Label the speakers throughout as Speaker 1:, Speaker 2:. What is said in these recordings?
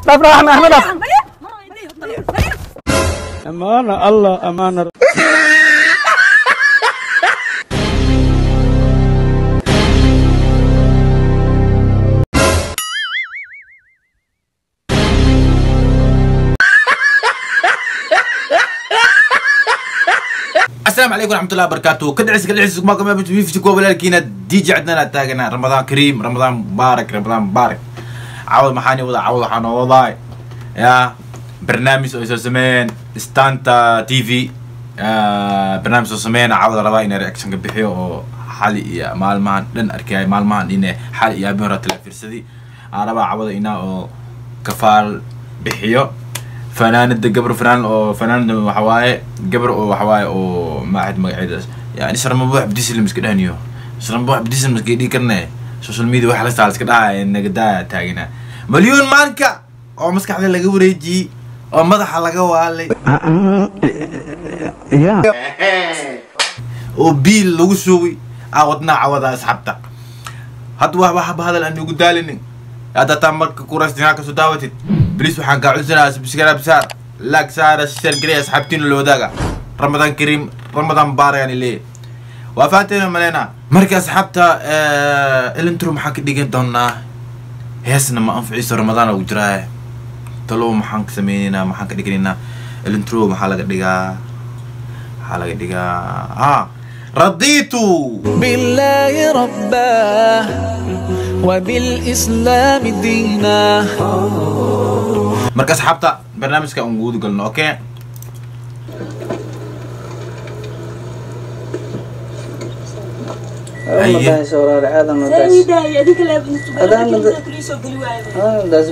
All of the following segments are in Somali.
Speaker 1: Dhaaf dhaaf Axmed, Axmed dhaaf.
Speaker 2: Amaana Allah, amaana.
Speaker 3: السلام عليكم ورحمة الله وبركاته. كدعس كدعس ما كما بتفيفتكم ولكن دي جي عندنا تاغنا. رمضان كريم، رمضان مبارك، رمضان مبارك. عوض محاني وضع عوض حنا وضع يا برنامج او سمين ستانتا تي في برنامج سمين عوض ربا رياكشن كبخيو حالي يا مالمان دن اركاي مالمان إن حالي يا بيرة تلفرسدي ربا عوض إنا أو كفال بحيو فنان قبر فنان او فنان وحواي قبر او حواي او ما عاد مقعد يعني شرم بوح بديس اللي مسكدهنيو شرم بوح بديس اللي مسكدي كرنه سوشيال ميديا waxa la saal iska dhahay naga taagina maliyuun maanka oo maskaxda laga wareejiyay oo madaxa laga waalay oo biil lagu shubay wadna cawada asxaabta hadda wax wax hadal aan ugu daalinin hadda taa marka kuraastina ka soo daawatid بليز waxaan ka codsanayaa subscribe saar like saar share gareey asxaabtiin la wadaaga رمضان كريم رمضان مبارك يعني ليه وافاتنا ملينا marka asxaabta ilintro maxaan ka dhigan doonaa heesna ma anficiso ramadaan ugu jiraa talo maxaan ka sameeynaa maxaan ka dhiganaynaa ilintro maxaa laga dhigaa raditu
Speaker 4: بالله ربا وبالإسلام دينا.
Speaker 3: marka asxaabta barnaamijka aan guud galno okay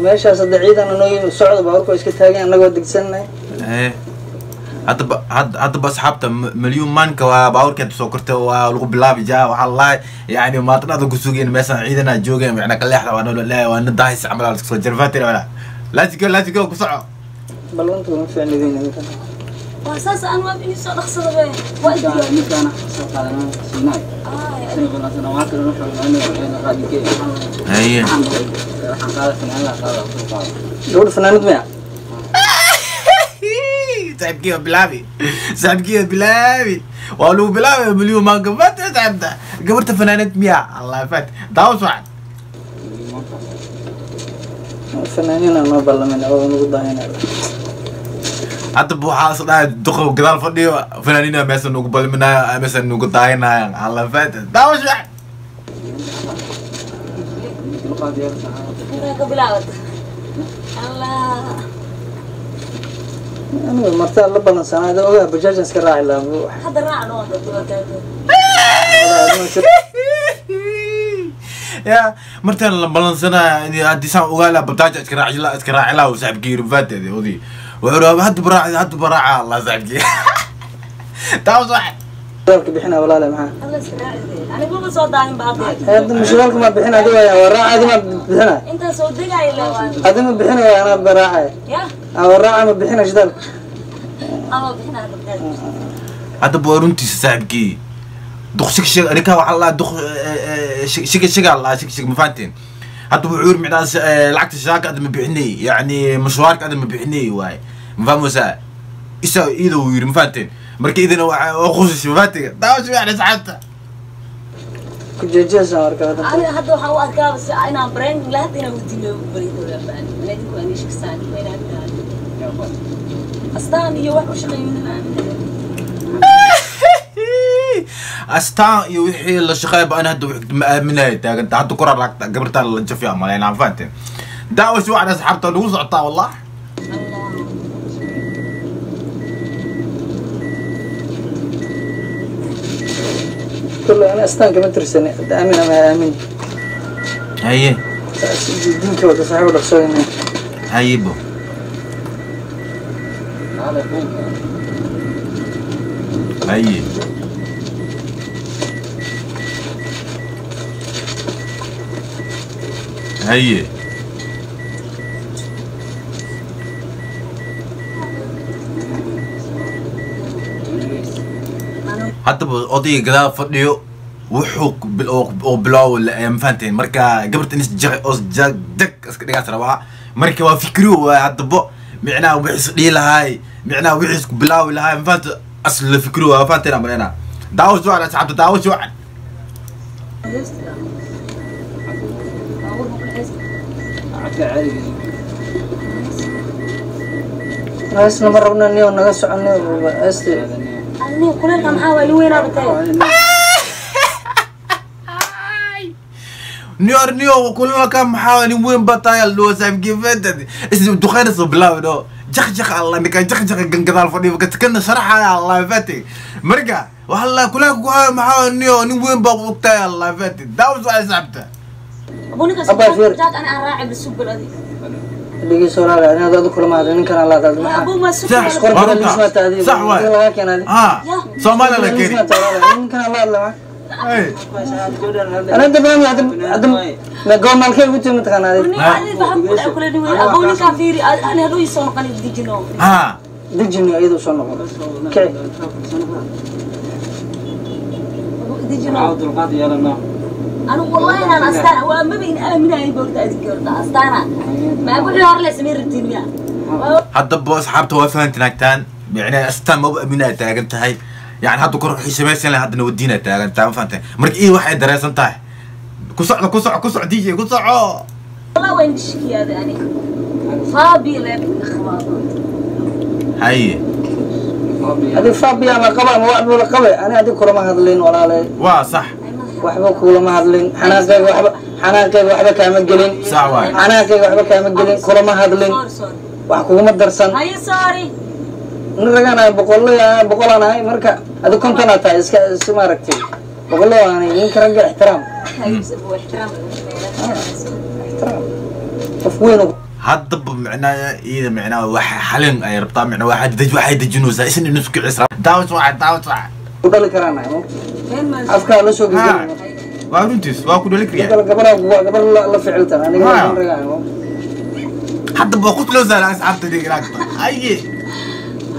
Speaker 1: meeshaas hadda ciidan noo socda baaburka iska taagan annagoo degsanay.
Speaker 3: hadda asxaabta milyuun maanka waa baaburkeed soo kortay waa lagu bilaabi jaa waxaa lalahay yani maatanaada ku sugeen meeshaan ciidanaa joogeen macna ka leexda waa nolaleeya waa nadaahis camal aa soo jarfaatira walaa let's go let's go ku soco
Speaker 1: ballantu ma fiicnidin idinka
Speaker 5: waa saas aan waa inii soo dhaqsada be waa
Speaker 1: ninkaana soo qaadanaa siinaay
Speaker 3: haye
Speaker 1: gabadh fanaanad maya
Speaker 3: saaxiibkii bilaabi saaxiibkii bilaabi waa lagu bilaabay milyuun maanka fat saaxiibta gabarta fanaanad miya allah fat daawo socod
Speaker 1: fanaaniina noo ballamin oo nagu daahinay
Speaker 3: hadda waxaa is dhahay duqo gadaal fadhiyo fanaaniina meesha nugu balminaayo meesha nugu daahinaayo allah fat daawo socod
Speaker 5: ka bilaabata allah
Speaker 1: aniga martaa la ballansanaa ada ogaa bajaajan iska raaci lahaa
Speaker 5: hadda raac noo hadda
Speaker 3: يا مرتين لما بلنسنا هدي سام وقال بتاج اسكراع لا اسكراع لا وسحب كير فات هذه ودي وعرب هد براع هد براع الله سحب كير تعال صح
Speaker 1: shidaalka bixina walaale maxaa
Speaker 5: allah iska raaci aniga ma soo daahin ba hadda
Speaker 1: hadda shidaalka ma bixina adi waaya waa raaca adi ma bixina
Speaker 5: inta soo degay la waa
Speaker 1: adi ma bixina waaya anaa baraacaya
Speaker 5: ya
Speaker 1: waa raaca ma bixina shidaalka
Speaker 5: ama bixina hadda
Speaker 3: هذا بورنتي سحب كي دخ شك شك أنا كا والله دخ شك شك الله شك شك مفاتين هذا بعور معنا العكس الشاك هذا مبيعني يعني مشوارك هذا مبيعني واي مفهوم وسا إيش إيده وير مفاتين مركي إذا أخوش مفاتين ده شو يعني ساعتها
Speaker 1: ku jeejeesa marka hadda
Speaker 5: aniga hadda waxaan u arkaa bas inaan brand la hadda inaan wadiino barido la baan idinku aan shaqsaan inaan astaan iyo wax u shaqeeyay ma aaminay
Speaker 3: astaan iyo wixii la shaqeeyay baan hadda ma aaminay taagan hadda kor raagta gabartaan la jafiya malaynaa fahanteen daawo shu aan asxaabta lagu socotaa wallah
Speaker 1: كله أنا أستان كمان ترسني آمن أما آمن
Speaker 3: haye
Speaker 1: دينك ولا صاحب ولا خسرني
Speaker 3: haye bo haye haye Haddaba odayga gadaal fadhiyo wuxuu oo bilaaw ma fahanteen marka gabarta inis jag os jag jag iska dhigaas rabaa Marka waa fikriyo waay haddaba micnaha wixii is dhihi lahaay, micnaha wixii isku bilaawi lahaay, mafaanta asla fikriyo waa fahanteen malena. Daawasho wacan asxaabta, daawasho wacan.
Speaker 1: Heesna ma rabna niyo, naga soconay heesti.
Speaker 5: Adiga kuleelka maxaa waa nin weynaa batay.
Speaker 3: Niyo niyo kulalka maxaa nin weyn baa tahay loo saaxiibkii fahanteen is duqeyna soo bilaawi no jaq jaq Allah ninka jaq jaq gangadaal fadhiyo kana sharaxaya Allah fahanteen. Marka waxa la kulalka ku hayo maxaa niyo nin weyn baa ogtahay Allah fahanteen. Daawasho wacan asxaabta.
Speaker 5: Abu ninkaas
Speaker 1: Abba, fiir.
Speaker 5: Jaad ana aan raaci bisug bal adiga.
Speaker 1: Dhegeyso walaal, aniga adiga kulama hadlin, ninkan alla hadlay maxaa.
Speaker 5: Abu ma sug.
Speaker 3: Sax.
Speaker 1: Qorka
Speaker 3: Waa runta.
Speaker 1: lismaata adiga.
Speaker 3: Sax waay.
Speaker 1: Laga keenay.
Speaker 3: Ha Soomaaliya la keeni.
Speaker 1: Ninkan alla hadlay maxaa.
Speaker 3: Hey.
Speaker 1: Ana hadda fahmi hadda hadda ma goomaalkay ugu timi mataqaanaa adiga.
Speaker 5: Nin adiga faham ku dhac kula nin weyn. Abu ninkaa fiiri ani haduu ii soo noqon dijino.
Speaker 3: Ha
Speaker 1: dejini iyadoo soo noqon kici.
Speaker 5: Dijino. Anu wallahi inaan astaan waa maba in aaminahay boorta adiga horta astaana. Ma wixii hore la sameyn rabtiin miya?
Speaker 3: Haddaba asxaabta waa fahanteen agtaan micnaha astaan maba aaminaa taagan tahay, yani hadda kor wixii samaysan lahay haddana wadiina taagan tahay ma fahanteen. Marka ii waxay dareensan tahay ku socdo ku soco ku soco DJ ku soco.
Speaker 5: Wallah waan shikiyaada ani. Faabi la khawaado.
Speaker 3: Haye.
Speaker 1: Adiga faabiya ma qaba ama wax buu la qabay, ani adiga kulama hadlin walaalay.
Speaker 3: Waa sax.
Speaker 1: Waxba kulama hadlin, xanaaqayga waxba xanaaqayga waxba kaama gelin.
Speaker 3: Sax waay.
Speaker 1: Xanaaqayga waxba kaama gelin, kulama hadlin.
Speaker 5: Sorry sorry.
Speaker 1: Wax kuguma darsan.
Speaker 5: Haye sorry.
Speaker 1: Nin ragaan ahay, boqolley ahay, boqolaan ahay, marka adiga konton aad tahay iska is maaragtay boqolley aanay ninka ragga ixtiraam.
Speaker 5: Haye abu ixtiraam.
Speaker 1: Ixtiraam qof weyn oo
Speaker 3: haddaba micnaha iyada micnaha waxa xalin ay rabtaa micnaha waxa dej waxay dejinaysaa isna inuu isku cisra. Daawasho wacan, daawasho wacan.
Speaker 1: Ku dhali karaan ahay moogta.
Speaker 5: Been ma
Speaker 1: afkaa la soo
Speaker 3: Ha.
Speaker 1: gelgelin.
Speaker 3: Waa runtiis, waa ku dhali kariyaa.
Speaker 1: Gabar gabar gabar la ficiltan aniga
Speaker 3: Ha.
Speaker 1: nin ragaan ahay moogta.
Speaker 3: Haddaba waa ku loo saaray asxaabta dhiga naagta. Haye.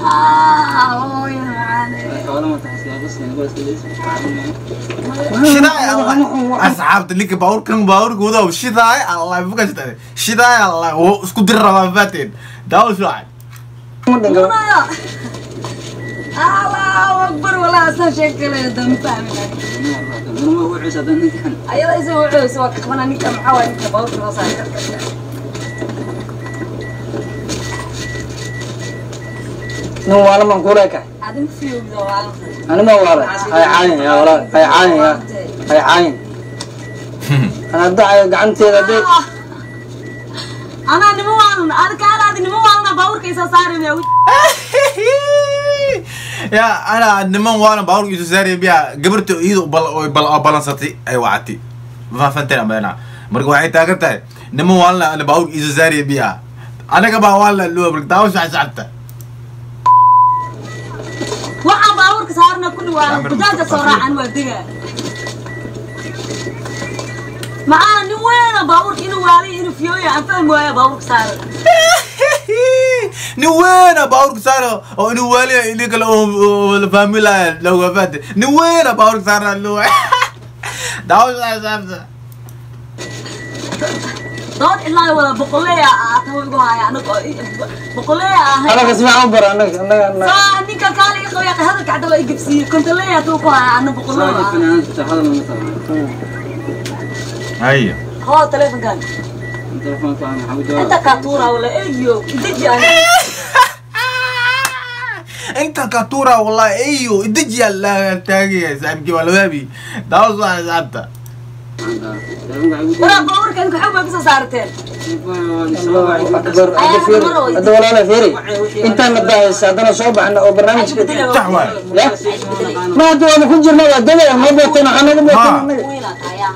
Speaker 5: Ah, oo yaa.
Speaker 3: Shidaay Allah asxaabta ninka baabuurkan baabuurka wadaw shidaay Allah fukasta shidaay Allah wuu isku diri rabaa fahanteen. Daawasho wacan.
Speaker 1: Ma dhan gabar.
Speaker 5: Allahu akbar wallah asna sheekale dam fahmin. Ayada isaga wuxuu waa ka qabanaa ninka maxaa waay ninka baabuurka noo saaray.
Speaker 1: Nin waala maan kuula ekahay.
Speaker 5: Adin fiyoogda waa.
Speaker 1: Ani ma waala, hay caayin yaa walaal, hay caayin yaa hay caayin. Ana hadda gacanteeda hadday
Speaker 5: Anaa nima waalna adika alaadi nima waalna baabuurka isa saari miya.
Speaker 3: Ya ana niman waana baabuurka isu saaraya biya gabarta iyada oy balansatay ay wacatay ma fahanteen ameena. Marka waxay taagan tahay niman waalna ana baabuurka isu saaraya biya anaga baa waalna loo. Marka daawasho asxaabta.
Speaker 5: Waxaan baabuurka saarna kulli waa
Speaker 3: Camera
Speaker 5: bajaajka soo raacan waa digaa. Maxaa nin weena baabuurka inuu waalay inuu fiyooya aan fahmi waaya baabuurka saaran.
Speaker 3: Nin weena baabuurka saaro oo inuu waaliya ini kale oo la fahmi lahaa looga fahanteen. Nin weena baabuurka saara loo. Daawasho asxaabta.
Speaker 5: Dood ilaa wada boqoleya ah tawo igu haya anaga boqoleya ahay.
Speaker 1: Anaga si fiican u bara anaga anaga anaga.
Speaker 5: Saa ninka kaale iga qabaya hadalka cadda waa igabsiiyey kontoleya tuu ku haya ana boqoleya.
Speaker 3: Haye.
Speaker 5: Hoo telefonkan inta kaa tuuraa wala eyo deji ani.
Speaker 3: Inta ka tuura wallahi eyo deji alla taagaya saaxiibkii waa lawaabi. Daawasho asxaabta.
Speaker 5: Waraa baabuurka idinku xog bay kusoo saarteen.
Speaker 1: Allahu akbar, hadda fiiri hadda walaala fiiri intaan na daahaysa haddana soo baxna oo barnaamijka.
Speaker 3: Sax waay.
Speaker 1: Ya ma hadda waaba ku jirna waa dada ma booteen waxaa naga booteen anaga
Speaker 5: Weynaa tahayaa.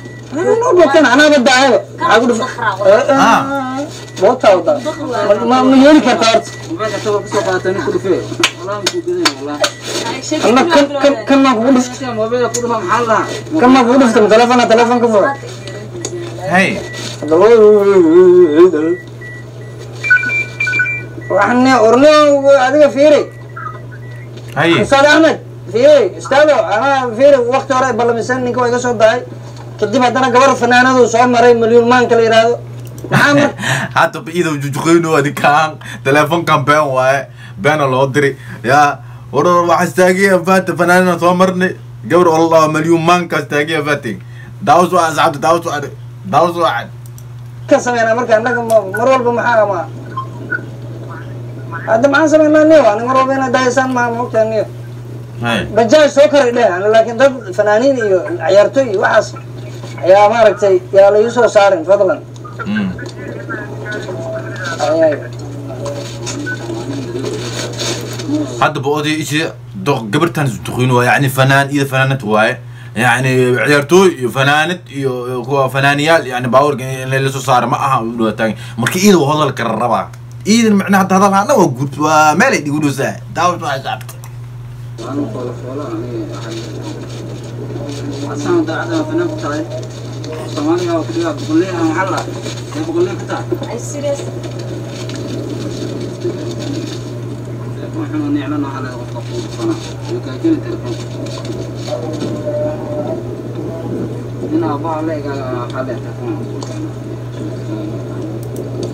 Speaker 1: noo booteen anaaba daahayba maxaa ku dhufa bootaa wadaa ma ma yeeli kartaa horta. Anna kan kan kan maan kugu dhufta kan maan kugu dhufta telefona telefon ka fura.
Speaker 3: Haye.
Speaker 1: Hadda waxaan orne adiga fiiri.
Speaker 3: Haye.
Speaker 1: Ustaad Axmed fiiri, ustaado anaa fiiri waqti hore ballamisan ninka waa iga soo dahay, kadib haddana gabar fanaanadu soo maray milyuun maanka la yidhaahdo. Maxaa mar
Speaker 3: Hadda iyadoo jujuqeyno ninkaan teleefonkan been waaye, beena loo diri yaa war waxaa istaagiya faata fanaanina soo marnay gabar oo la dhaho malyuun maankaas taagiya faati daawas waa asxaabta daawas waa daawas waa
Speaker 1: ka sameynaa marka annaga mar walba maxaa ma hadda maxaan sameynaa niyo ani mar walba inaad dahaysaan maa maogtaa niyo
Speaker 3: hay
Speaker 1: bajaaj soo karay dheh ani laakiin dad fanaaniin iyo ciyaartoy iyo waxaas ayaa maaragtay yaa la ii soo saarin fadlan. Ay,
Speaker 3: hadda oday ishi gabartan duqin waa yani fanaan ida fanaanad waaye yani ciyaartooy iyo fanaanad iyo kuwa fanaaniyaal yani baawarka in la soo saaro ma aha u dhawaataan marka ida waa hadalka rabaa iidan macnaha hadda hadal hana waa guud waa meel ay dhigu dhusaa daawad waa asxaabta
Speaker 6: Anu foola foola aniga waxaan daacada fanaan ku tahay Soomaaliga oo kaliya boqoley ah maxaa la ee boqoley ku tahay
Speaker 5: Are you serious?
Speaker 6: Telefoon xun oo niclan waxaa laga qofka quudfana iyo kaakini telefoon nin aabbaha la egaa waxaa le telefoon.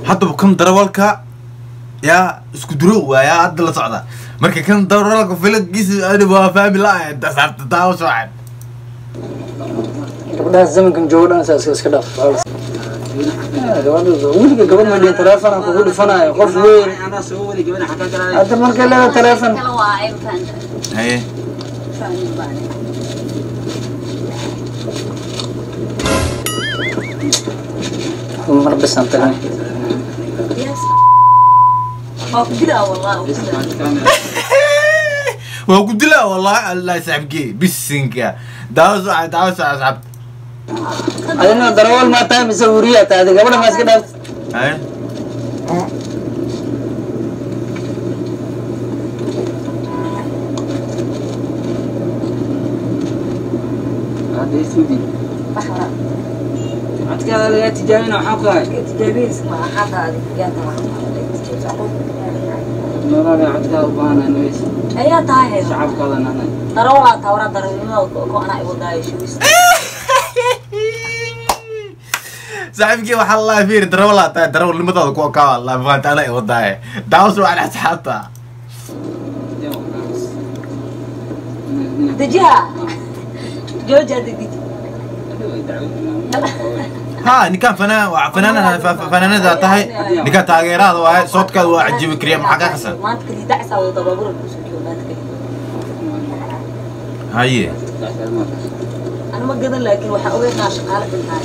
Speaker 3: Haddaba kan darawalka yaa isku duro waaya hadda la socda marka kan darawalka filankiisa ani waa fahmi la-ay asxaabta daawad soocan.
Speaker 1: Gabdhaha zamankan joogo dhan saas iska dhaaf. Gabadha weliga gabadh ma dhihin teleefon kugu dhifanayo qof weyn
Speaker 6: anaa soo wadi gabadha xagaa galaya
Speaker 1: hadda markay leedahay teleefon
Speaker 5: Kala waaye ma fahanta.
Speaker 3: Haye
Speaker 5: Fahmin baan.
Speaker 1: Mar bisan tahay.
Speaker 5: Yes. Waa ku dilaa wallahi, waa ku dilaa.
Speaker 3: Waa ku dilaa wallahi allah saaxibkii bisinka daawad soocan daawad soocan asxaabta.
Speaker 1: Adina darawal maa tahay mise wuriyaa tahay adiga gabadha maa iska dhaaft
Speaker 3: haye
Speaker 6: hadda isudi
Speaker 5: Wax wara.
Speaker 6: codkaada lagaa tijaabina waxaa ku hay
Speaker 5: Iska tijaabinaysa ma axaata adiga yaa tahay. Tijaabisa qof.
Speaker 6: noolaada codkaada u baahanaa naweys
Speaker 5: Ayaa tahay heer.
Speaker 6: shacabkaada nahnay
Speaker 5: Darawalaa tahay waraa darawalnimada ko anaa igu daayo shubis.
Speaker 3: Saaxiibkii waxaa la fiiri darawalaa tahay darawalnimadaada ku okaa la faanta ana wadaaye daawad soocan asxaabta.
Speaker 5: Dejiha. Jooji hadda deji.
Speaker 3: Ha ninkaan fanaan waa fanaanana fanaanada tahay ninkaan taageerada waaye soodkaada waa cajiibi kariya maxaa ka qasan.
Speaker 5: Maanta kaliya dacsaa wada baabuur kusoo dhigo maanta kaliya.
Speaker 3: Haye
Speaker 5: Ana ma gadan laakiin waxaa ogeynaa shaqaale xun tahay.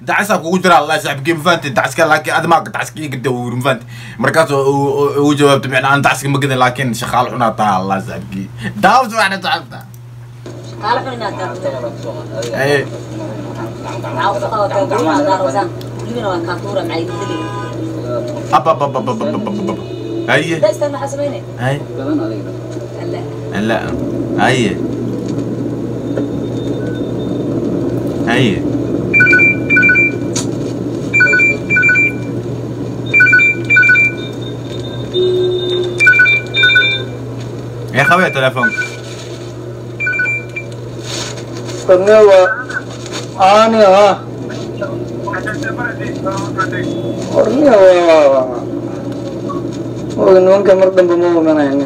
Speaker 3: Dacasaa kugu jira allah saaxiibkii ma fahanti dacaska laakiin adi maa dacaska iga dawur ma fahanti markaas ugu jawaabta micnaa aan dacaska ma gadan laakiin shaqaale xunaa tahay allah saaxiibkii daawad waxna saaxiibta.
Speaker 5: Shaqaale xun inaad tahay.
Speaker 3: Haye
Speaker 5: Maxaa u shaqada tahay guryaha daarosaan. Welibana waa kaa tuura maxay dilay.
Speaker 3: Ab ab ab ab ab ab ab ab haye
Speaker 5: Da istaan maxaa samaynay?
Speaker 3: Haye
Speaker 6: badan adiga
Speaker 5: Alla.
Speaker 3: لا haye haye يا خوي تلفون
Speaker 1: Korneo waa ani ah Korneo waa oga nimanka mar dambe ma imanayno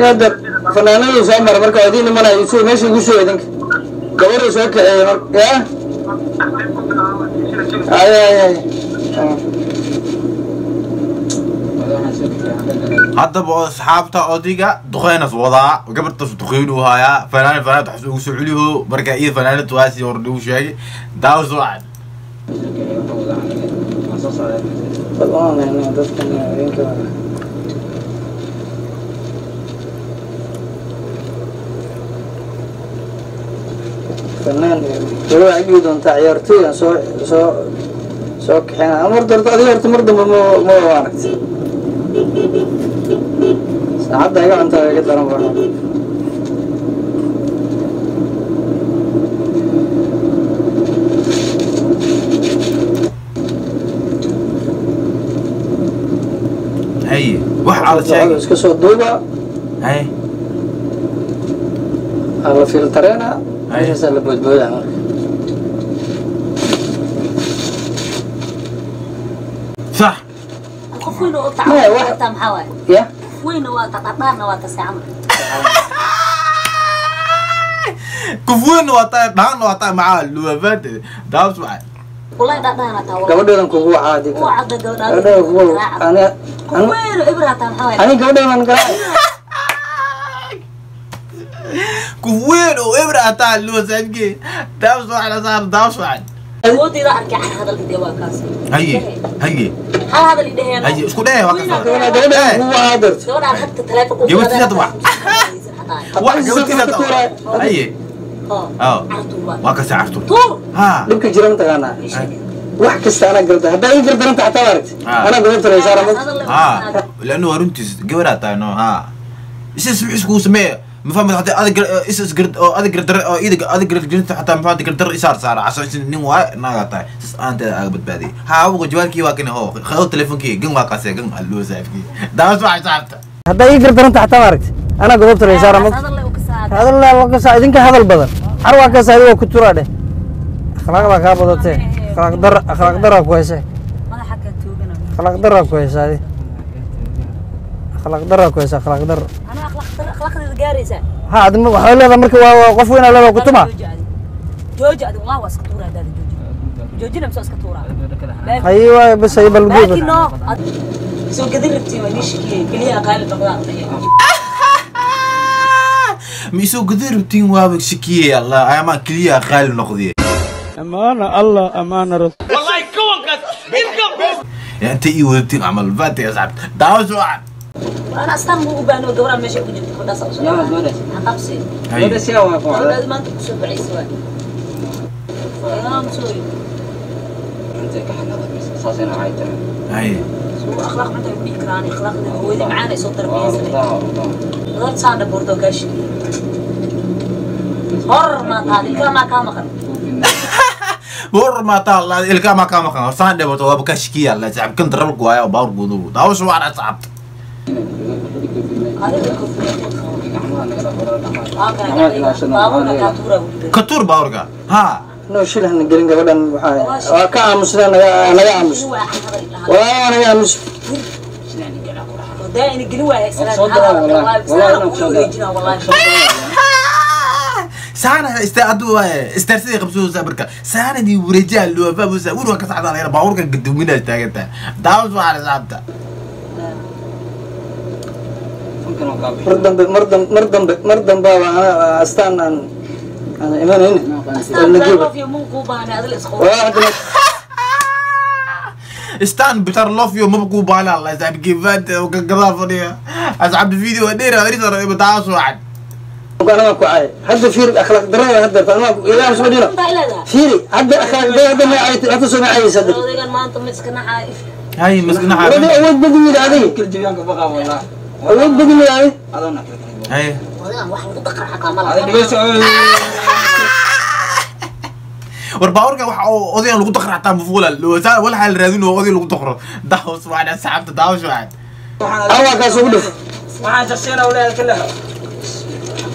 Speaker 1: hadda fanaanadu soo mara marka idiin imanayo soo meesha igu soo idinka gabadhu soo kaxeeyey marka yaa ay ay ay.
Speaker 3: Haddaba asxaabta odayga duqeynas wadaa gabartaas duqeyn uu hayaa fanaan fanaanad wax ugu soo celiho marka iyo fanaanad waa si hor lagu sheegay daawo soo cad.
Speaker 1: Dadkan idinka fanaan weli waxay dhihi doontaa ciyaartooy aan soo soo soo kaxeyn mar horta adiga horta mar dambe ma ma aragtay saacadda iga cuntaa iga daran baa.
Speaker 3: Haye wax ala sheegay
Speaker 1: iska soo duuba
Speaker 3: haye
Speaker 1: aa la filtareena
Speaker 3: Haye.
Speaker 1: meeshaasaa la boodboodaa marka.
Speaker 3: Sax
Speaker 5: qof weyn oo tacab maxaa waay
Speaker 1: ya
Speaker 5: qof weyn waa taqaana waa tasacam
Speaker 3: qof weyn waa taa dhaan waa taa maca luwafaad daabs waay
Speaker 5: wallahi dhadhaana taa
Speaker 1: gabadheedan kugu caadi
Speaker 5: ka waa cadda
Speaker 1: gabadheedan kugu ana
Speaker 5: qof weyn ibra taa maxaa waay
Speaker 1: ani gabadheedan garaac
Speaker 3: qof weyn oo ibra taa luwafaadki daabs waay saar daabs waay
Speaker 5: ودي راح ارجع هذا اللي دواء كاس
Speaker 3: هي هي
Speaker 5: هذا اللي دهين
Speaker 3: هي اسكو ده واقف
Speaker 1: هو عادرت
Speaker 5: شلون اخذت ثلاثه
Speaker 3: جبت تطبع واحد جبت تطبع هي اه واقف عرفتو ها
Speaker 1: dhibka jira ma taqaanaa wax kasta ana garda hadda ii gardaranta xataa aragt ana gobobta raysara
Speaker 3: ha لانه runtiis gabaraa tahay no ha isas wixii iskugu sameeya ما فهمت حتى هذا اسس قرد او هذا قرد او ايدك هذا قرد قرد حتى ما فهمت قرد يسار صار عشان نين واي ناقطه سس انت بدبادي ها ابو جوالكي واكن هو خذ تليفونكي قن واقاسي قن اللو سايفكي داس واحد صاحبته
Speaker 1: hadda ii gardaranta xataa aragt ana gobobta raysara hadal la ka idinka hadal badan arwa ka saadi waa ku turaadhe akhlaaqda ka badatay akhlaaq dar ku heysay
Speaker 5: madaxa ka toogana
Speaker 1: akhlaaq dar ku heysay akhlaaq dar ku heysay akhlaaq dar
Speaker 5: ana akhlaaqdeeda gaaraysa
Speaker 1: ha adma waxa leedahay marka waa qof weyn leedahay ku tuma
Speaker 5: jooji adigu waa iska tuuraa hadaad jooji joojina mise iska tuuraa
Speaker 1: aywa bas ay bal guud
Speaker 5: laakiin soo gadin rabtiin waa inii shikiyey keliya qaali noqdaa
Speaker 3: ma isoo gadin rabtiin waaba shikiyey allah ayamaa keliya qaali noqdiye
Speaker 2: amaana allah amaana rasul
Speaker 7: wallahi kawankaas
Speaker 3: يعني انت اي ودتين عمل فاتي يا صاحبي دعوة واحد
Speaker 5: انا اصلا مو وبانو قبل ماشي وجبت كنا صار
Speaker 6: يا زولة
Speaker 5: حقبسي
Speaker 6: هذا سي هو
Speaker 5: هذا ما انت كسب عيسى يا مسوي
Speaker 6: انت كحنا بس اساسا عايته
Speaker 3: هاي
Speaker 5: سو اخلاق ما تبي كراني اخلاق هو اللي معانا يصوت تربيه غير صار بوردو كاش هر ما هذه كما كما
Speaker 3: بور ما طال الكا ما كما كان صان دبto waa ka shikiya la saaxib kan darab ku ayaa baawr gudu daawo soo wara saxibta ka tuur baawrka ha
Speaker 1: no shil hana gelin gabadhan waxa waa ka aamusna naga aamus waa naga aamus
Speaker 5: ودائما gelin waay
Speaker 3: سانا استعدوا استرسي خمسة سابركا سانا دي ورجال لو فابوسا وروا كسعد على باورك قدومنا تاغتا داوس على صاحبته
Speaker 1: مردن بابا انا استان انا ايمان هنا
Speaker 5: في مو بانا هذا
Speaker 3: استان بتر لوفيو مبقو بانا الله يسعب كيفات وكقضافني اسعب الفيديو ادير اريد داوس واحد
Speaker 1: أنا ما كعاي هذا فير أخلاق درا هذا أنا إلى أمس مدينة فيري هذا أخلاق درا هذا ما عيت هذا سمع عيسى صدق
Speaker 3: هاي مسكنا عايف
Speaker 1: هذا أول بدي هذه
Speaker 6: كل جبيان بقى والله
Speaker 1: أول بدي هذه
Speaker 3: هاي warbaawrka waxa oo odayan lagu daqra xataa mafuula wala xal raadin oo oday lagu daqro daawus waxaan saxabta daawus waxaan
Speaker 1: awa kaas ugu dhif
Speaker 6: waxaan shaqsiyana walaal kala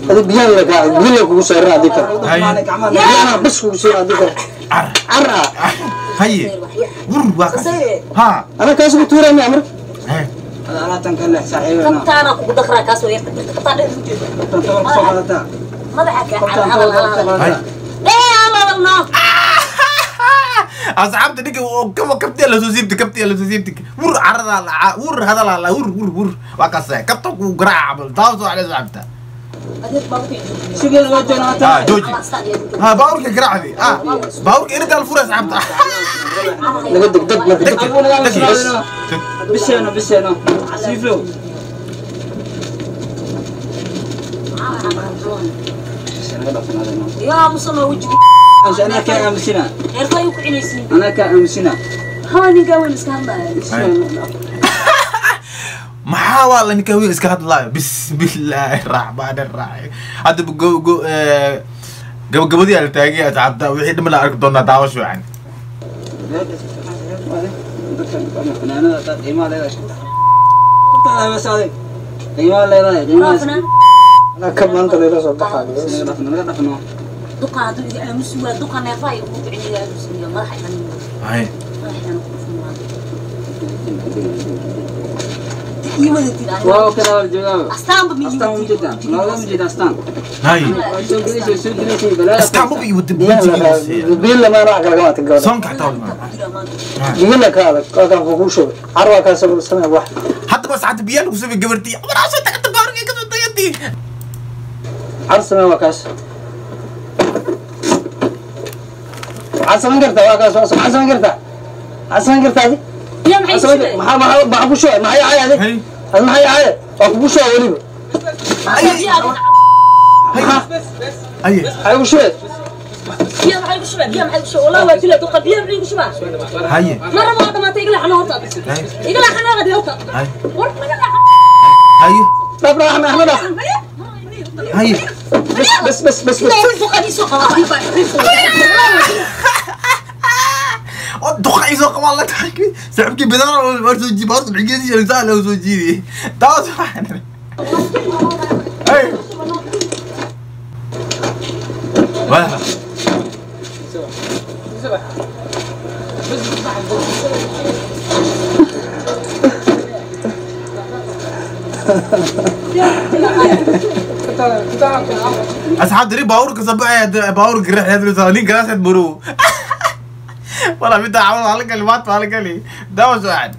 Speaker 1: هذا بيان لك بيان لك وسيرنا هذيك بيان بس وسيرنا هذيك عر
Speaker 3: هي ور واقع ها
Speaker 1: انا كاس بتورا يا عمر
Speaker 6: انا تنكل صاحبي
Speaker 5: انا كنت انا كنت كاس ويا قطع مدحك على لا
Speaker 3: أصحابتي ديك كم كبتي لا سوسيبتي كبتي لا سوسيبتي ور عرض على ور هذا لا ور ور ور واقع كبتك وقرع داوسو على صاحبته ها جوجي ها باورك قرعدي ها باورك انت الفرص عبد
Speaker 1: دق دق
Speaker 3: دق
Speaker 6: بسينو بسينو سيفلو
Speaker 5: يا مصنع وجهي
Speaker 6: انا كامسنا انا كامسنا
Speaker 5: هاني قاوي مسكان
Speaker 3: maxaa waa la ninka wiil iska hadlaayo bismillaahi raxmaani raxiim hadda gabagabadii ala taagay asxaabta wixii dhima la arki doonaa daawasho wacan
Speaker 1: أنا كم أنت اللي لازم تضحك
Speaker 5: دقة مسوى دقة نافعة ومتعية مسوية ما راح يحنون
Speaker 3: هاي
Speaker 5: ما راح يحنون. Ii wadatiin aniga.
Speaker 6: Waa kala wada joogaa.
Speaker 5: Astaanba ma ii
Speaker 6: Astaan
Speaker 5: wadatiin.
Speaker 6: ujeedaa. Looga ujeeda astaan.
Speaker 3: Hay.
Speaker 6: Way soo gelaysaa, soo gelaysaa balaa.
Speaker 3: Astaan buu iyo wadda.
Speaker 1: Biil lama wax kale kama tagay.
Speaker 3: Soonka xataa waa.
Speaker 1: Biyana ka adag ka ku shubay. Carwa ka samee wax.
Speaker 3: Hadda bas hadda biyo lagu samee gabartii. War soo tagta baarka ka soo tagati.
Speaker 1: Car samee waa kaas. Waxaad samayn kartaa waa kaas waxaad samayn kartaa. Waxaad samayn kartaa adi.
Speaker 5: Biyo maxay
Speaker 1: Maxaa
Speaker 5: shubay?
Speaker 1: maxaa maxaa ku shubay? Maxay ahay adi?
Speaker 3: Hey.
Speaker 1: Adi maxay ahay? Waa kugu shubay weliba.
Speaker 5: Biyo adiga.
Speaker 3: Ay.
Speaker 1: Maxay ku shubay?
Speaker 5: Biyo maxay ku shubay? Biyo maxay ku shubay? Wallahi waa dila duqa biyo maxay ku shubaa?
Speaker 3: Hay.
Speaker 5: Ma rabo waa dhamaatay igala xano horta. Igala xano qadi horta.
Speaker 3: Hay.
Speaker 5: War naga leexan.
Speaker 3: Hay.
Speaker 1: Dhaaf dhaaf Axmed Axmed dhaaf.
Speaker 3: Hay.
Speaker 1: Bas bas bas bas.
Speaker 5: Duqa ii soo qaba.
Speaker 3: duqa isoo qabaa la taxay saaxiibkii bidaar war soo jiib horta bigeedii inta la soo jiidi taas waxaan hey wah asxaab dari baawurka sabaa baawurka raaxay ninka raasad buru والله بدي اعوض على كلمات على كلي ده واحد.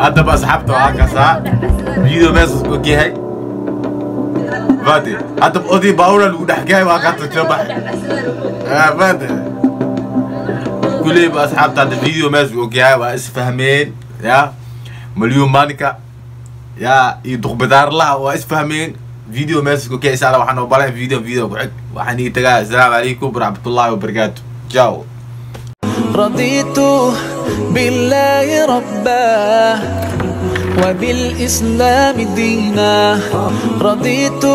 Speaker 3: هذا بقى سحبته هكذا فيديو بس اوكي هاي فاتي هذا بقضي باورا ودحكاي وهكذا تشبح فاتي كلي أصحاب تاع الفيديو ماشي أوكي وإسفهمين يا مليون مانكا يا يدق بدار الله وإسفهمين فيديو ماشي أوكي إن شاء الله وحنا وبلا فيديو فيديو وحني تجا. السلام عليكم ورحمة الله وبركاته. تشاو.
Speaker 4: رضيت بالله ربا وبالإسلام دينا، رضيت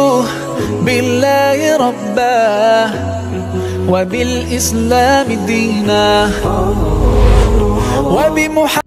Speaker 4: بالله ربا وبالإسلام دينا، وبمحمد